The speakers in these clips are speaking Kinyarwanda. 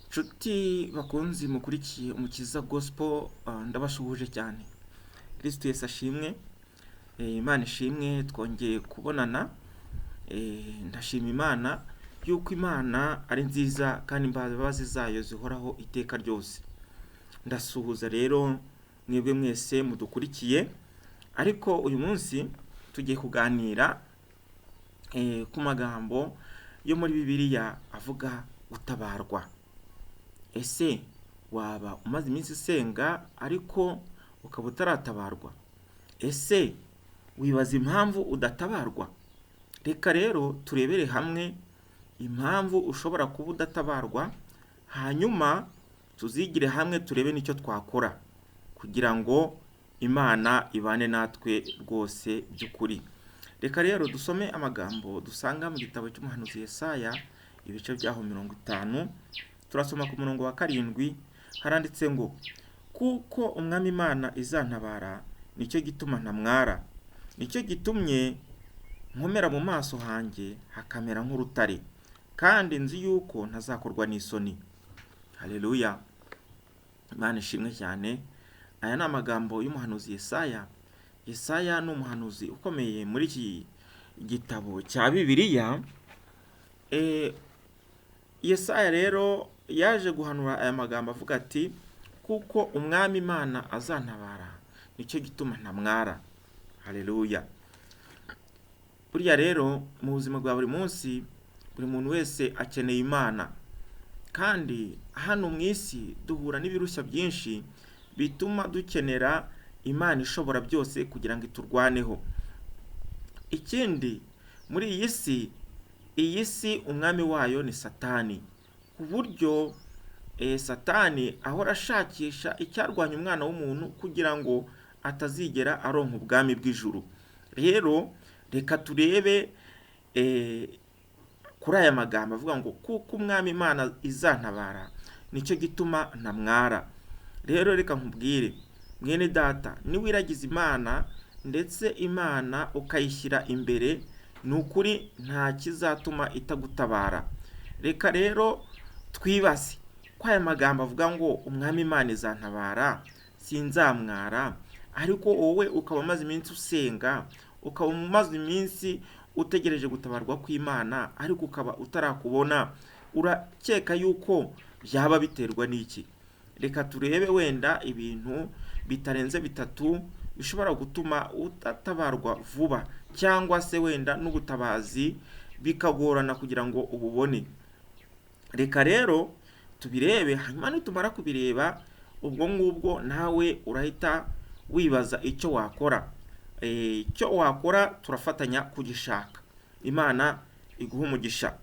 Nshuti bakunzi mukurikiye Umukiza Gospel, ndabasuhuje cyane. Kristo Yesu ashimwe, Imana ishimwe twongeye kubonana, ndashima Imana yuko Imana ari nziza kandi imbabazi zayo zihoraho iteka ryose. Ndasuhuza rero mwebwe mwese mudukurikiye, ariko uyu munsi tugiye kuganira ku magambo yo muri Bibiliya avuga gutabarwa. Ese waba umaze iminsi usenga ariko ukaba utaratabarwa? Ese wibaza impamvu udatabarwa? Reka rero turebere hamwe impamvu ushobora kuba udatabarwa, hanyuma tuzigire hamwe turebe n'icyo twakora kugira ngo Imana ibane natwe rwose by'ukuri. Reka rero dusome amagambo dusanga mu gitabo cy'umuhanuzi Yesaya, ibice byaho 50, turasoma ku murongo wa 7, haranditse ngo: kuko Umwami Imana izantabara, nicyo gituma ntamwara, nicyo gitumye nkomera mu maso hanjye hakamera nk'urutare, kandi nzi yuko ntazakorwa n'isoni. Haleluya, Imana ishimwe cyane. Aya ni amagambo y'umuhanuzi Yesaya. Yesaya ni umuhanuzi ukomeye muri iki gitabo cya Bibiliya. Yesaya rero yaje guhanura aya magambo avuga ati: kuko Umwami Imana azantabara, nicyo gituma ntamwara. Haleluya. Burya rero mu buzima bwa buri munsi, buri muntu wese akeneye Imana, kandi hano mu isi duhura n'ibirushya byinshi bituma dukenera Imana ishobora byose kugira ngo iturwaneho. Ikindi, muri iyi si umwami wayo ni Satani, ku buryo Satani ahora ashakisha icyarwanya umwana w'umuntu kugira ngo atazigera aronka ubwami bw'ijuru. Rero reka turebe kuri aya magambo avuga ngo kuko Umwami Imana izantabara, nicyo gituma ntamwara. Rero reka nkubwire mwene data, niwiragiza Imana ndetse Imana ukayishyira imbere, ni ukuri nta kizatuma itagutabara. Reka rero twibaze ko aya magambo avuga ngo Umwami Imana izantabara, sinzamwara, ariko wowe ukaba umaze iminsi usenga, ukaba umaze iminsi utegereje gutabarwa kw'Imana, ariko ukaba utarakubona, urakeka yuko byaba biterwa n'iki? Reka turebe wenda ibintu bitarenze 3 bishobora gutuma udatabarwa vuba, cyangwa se wenda n'ubutabazi bikagorana kugira ngo ububone. Reka rero tubirebe, hanyuma nitumara kubireba ubwo ngubwo nawe urahita wibaza icyo wakora. Icyo wakora turafatanya kugishaka. Imana iguhe umugisha.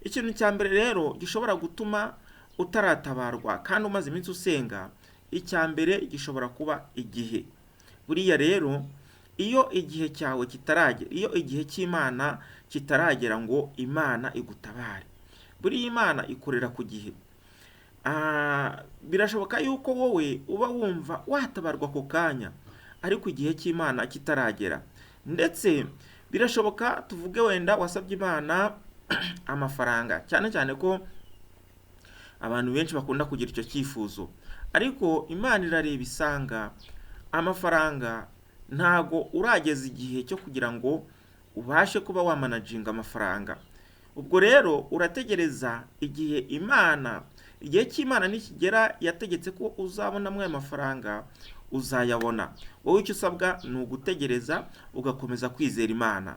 Ikintu cya mbere rero gishobora gutuma utaratabarwa kandi umaze iminsi usenga, icya mbere gishobora kuba igihe. Buriya rero iyo igihe cyawe kitaragera, iyo igihe cy'Imana kitaragera ngo Imana igutabare, buriya Imana ikorera ku gihe. Birashoboka yuko wowe uba wumva watabarwa ako kanya, ariko igihe cy'Imana kitaragera. Ndetse birashoboka, tuvuge wenda wasabye Imana amafaranga, cyane cyane ko abantu benshi bakunda kugira icyo cyifuzo, ariko Imana irareba isanga amafaranga ntago urageza igihe cyo kugira ngo ubashe kuba wamanaginga amafaranga. Ubwo rero urategereza igihe Imana, igihe cy'Imana nikigera yategetse ko uzabonamo ayo mafaranga, uzayabona. Wowe icyo usabwa ni ugutegereza ugakomeza kwizera Imana.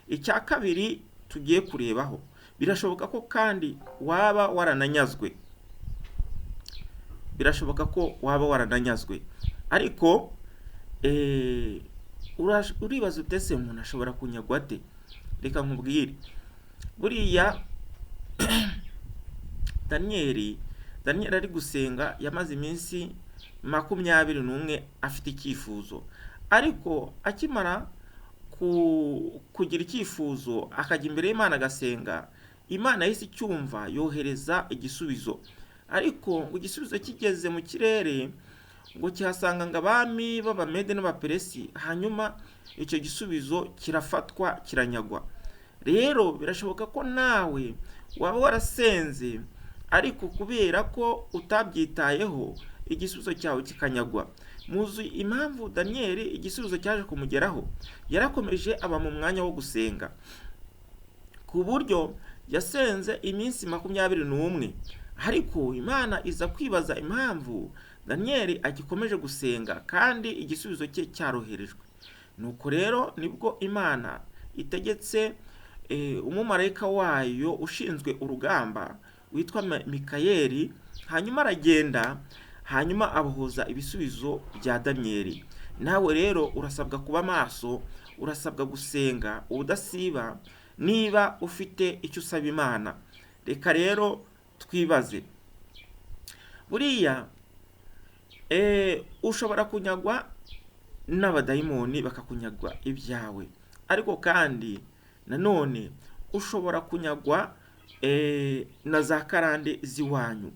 Icya kabiri tugiye kurebaho, birashoboka ko kandi waba warananyazwe. Birashoboka ko waba warananyazwe, ariko uribaza utese umuntu ashobora kunyagwa ate? Reka nkubwire, buriya Daniyeli ari gusenga, yamaze iminsi 21 afite icyifuzo, ariko akimara kugira icyifuzo akajya imbere y'Imana agasenga, Imana yahise icyumva yohereza igisubizo. Ariko ngo igisubizo kigeze mu kirere ngo kihasanga ngo abami b'Abamede n'Abaperesi, hanyuma icyo gisubizo kirafatwa kiranyagwa. Rero birashoboka ko nawe waba warasenze, Ariko kubera ko utabyitayeho, igisubizo cyawe kikanyagwa. Muzi impamvu Daniyeli igisubizo cyaje kumugeraho? Yarakomeje aba mu mwanya wo gusenga, ku buryo yasenze iminsi 21. Ariko Imana iza kwibaza impamvu Daniyeli agikomeje gusenga kandi igisubizo cye cyaroherejwe. Nuko rero nibwo Imana itegetse umumarayika wayo ushinzwe urugamba witwa Mikayeli, hanyuma aragenda, hanyuma abohoza ibisubizo bya Daniyeli. Nawe rero urasabwa kuba maso, urasabwa gusenga ubudasiba niba ufite icyo usaba Imana. Reka rero twibaze, buriya ushobora kunyagwa n'abadayimoni bakakunyagwa ibyawe, ariko kandi nanone ushobora kunyagwa na za karande z'iwanyu.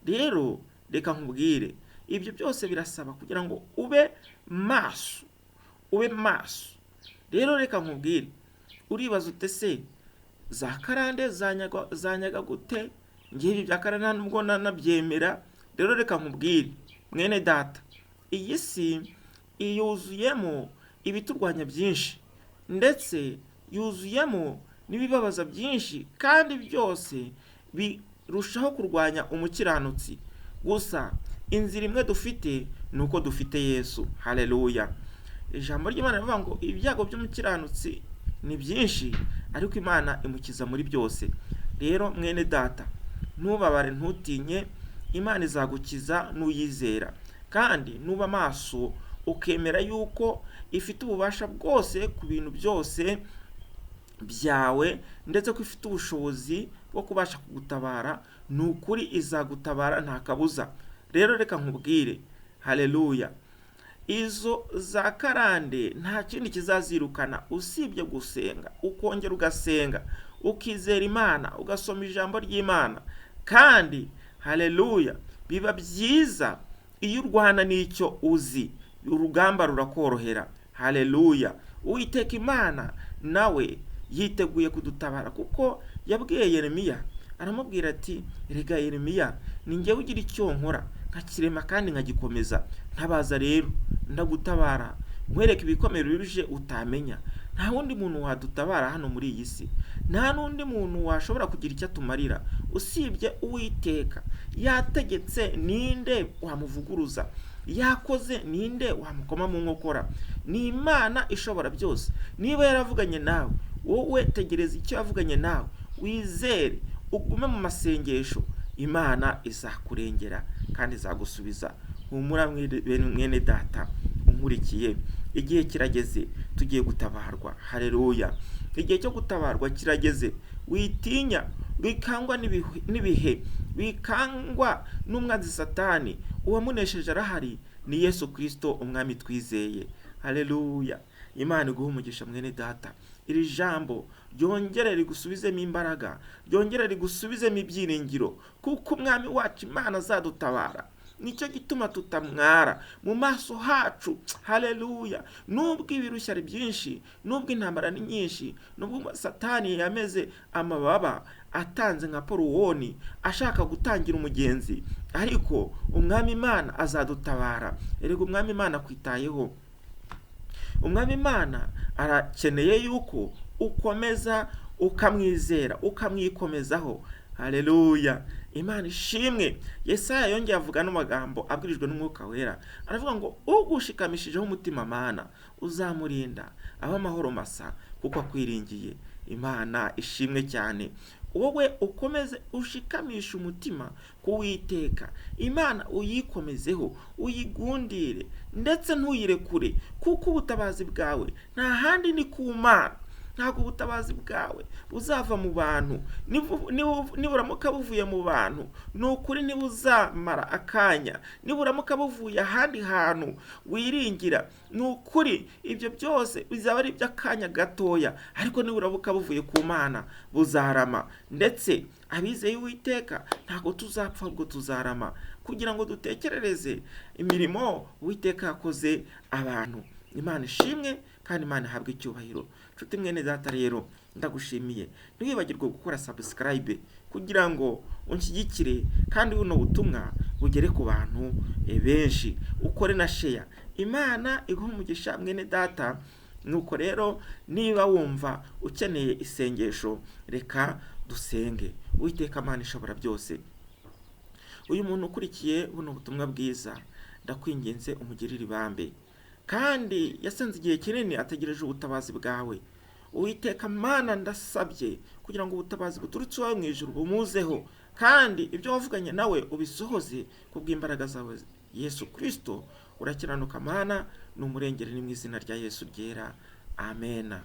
Rero reka nkubwire, ibyo byose birasaba kugira ngo ube maso, ube maso. Rero reka nkubwire, uribaza ute se za karande zanyaga gute? Ngewe ibi bya karande nta nubwo nanabyemera. Rero reka nkubwire mwene data, iyi si yuzuyemo ibiturwanya byinshi, ndetse yuzuyemo n'ibibabaza byinshi, kandi byose birushaho kurwanya umukiranutsi. Gusa inzira imwe dufite ni uko dufite Yesu. Haleluya! Ijambo ry'Imana rivuga ngo ibyago by'umukiranutsi ni byinshi, ariko Imana imukiza muri byose. Rero mwene data, ntubabare, ntutinye, Imana izagukiza nuyizera, kandi nuba maso ukemera yuko ifite ububasha bwose ku bintu byose byawe, ndetse ko ifite ubushobozi bwo kubasha kugutabara, ni ukuri izagutabara nta kabuza. Rero reka nkubwire, haleluya, izo za karande nta kindi kizazirukana usibye gusenga, ukongera ugasenga, ukizera Imana, ugasoma ijambo ry'Imana. Kandi haleluya, biba byiza iyo urwana n'icyo uzi, urugamba rurakorohera. Haleluya! Uwiteka Imana nawe yiteguye kudutabara, kuko yabwiye Yeremiya aramubwira ati rega Yeremiya, ni njyewe ugira icyo nkora nkakirema kandi nkagikomeza. Ntabaza rero ndagutabara, nkwereke ibikomere bibije utamenya. Nta wundi muntu wadutabara hano muri iyi si, nta n'undi muntu washobora kugira icyo atumarira usibye Uwiteka. Yategetse, ninde wamuvuguruza? Yakoze, ninde wamukoma mu nkokora? Ni Imana ishobora byose. Niba yaravuganye nawe, wowe tegereza icyo yavuganye nawe, wizere, ugume mu masengesho, Imana izakurengera kandi izagusubiza. Humura mwene data unkurikiye, igihe kirageze, tugiye gutabarwa. Haleluya! Igihe cyo gutabarwa kirageze. Witinya, wikangwa n'ibihe, wikangwa n'umwanzi Satani. Uwamunesheje arahari, ni Yesu Kristo umwami twizeye. Haleluya! Imana iguhe umugisha mwene data. Iri jambo ryongere rigusubizemo imbaraga, ryongere rigusubizemo ibyiringiro, kuko umwami wacu Imana azadutabara. Nicyo gituma tutamwara mu maso hacu. Haleluya! Nubwo ibirushya ari byinshi, nubwo intambara ni nyinshi, nubwo Satani yameze amababa atanze nka Poruwoni ashaka gutangira umugenzi, ariko umwami Imana azadutabara. Erega umwami Imana akwitayeho. Umwami Imana arakeneye yuko ukomeza ukamwizera, ukamwikomezaho. Haleluya! Imana ishimwe. Yesaya yongeye avuga n'amagambo abwirijwe n'Umwuka Wera, aravuga ngo ugushikamishijeho umutima Mana uzamurinda abe amahoro masa, kuko akwiringiye. Imana ishimwe cyane. Wowe ukomeze ushikamishe umutima ku Uwiteka, Imana uyikomezeho, uyigundire, ndetse ntuyirekure, kuko ubutabazi bwawe nta handi ni ku Mana. Ntabwo ubutabazi bwawe buzava mu bantu. Niburamuka buvuye mu bantu, ni ukuri ntibuzamara akanya. Niburamuka buvuye ahandi hantu wiringira, ni ukuri ibyo byose bizaba ari iby'akanya gatoya, ariko niburamuka buvuye ku Mana buzarama. Ndetse abizeye Uwiteka ntabwo tuzapfa, ahubwo tuzarama, kugira ngo dutekerereze imirimo Uwiteka yakoze abantu. Imana ishimwe kandi Imana ihabwe icyubahiro. Nshuti mwene data rero ndagushimiye, ntiwibagirwe gukora subscribe kugira ngo Unshyigikire kandi buno butumwa bugere ku bantu benshi, ukore na share. Imana iguhe umugisha, mwene data. Nuko rero niba wumva ukeneye isengesho, reka dusenge. Uwiteka Mana ishobora byose, uyu muntu ukurikiye buno butumwa bwiza, ndakwinginze umugirire ibambe, kandi yasenze igihe kinini ategereje ubutabazi bwawe. Uwiteka Mana, ndasabye kugira ngo ubutabazi buturutse iwawe mu ijuru bumuzeho, kandi ibyo wavuganye nawe ubisohoze kubw'imbaraga zawe. Yesu Kirisito, urakiranuka Mana, ni umurengere, ni mu izina rya Yesu ryera, amena.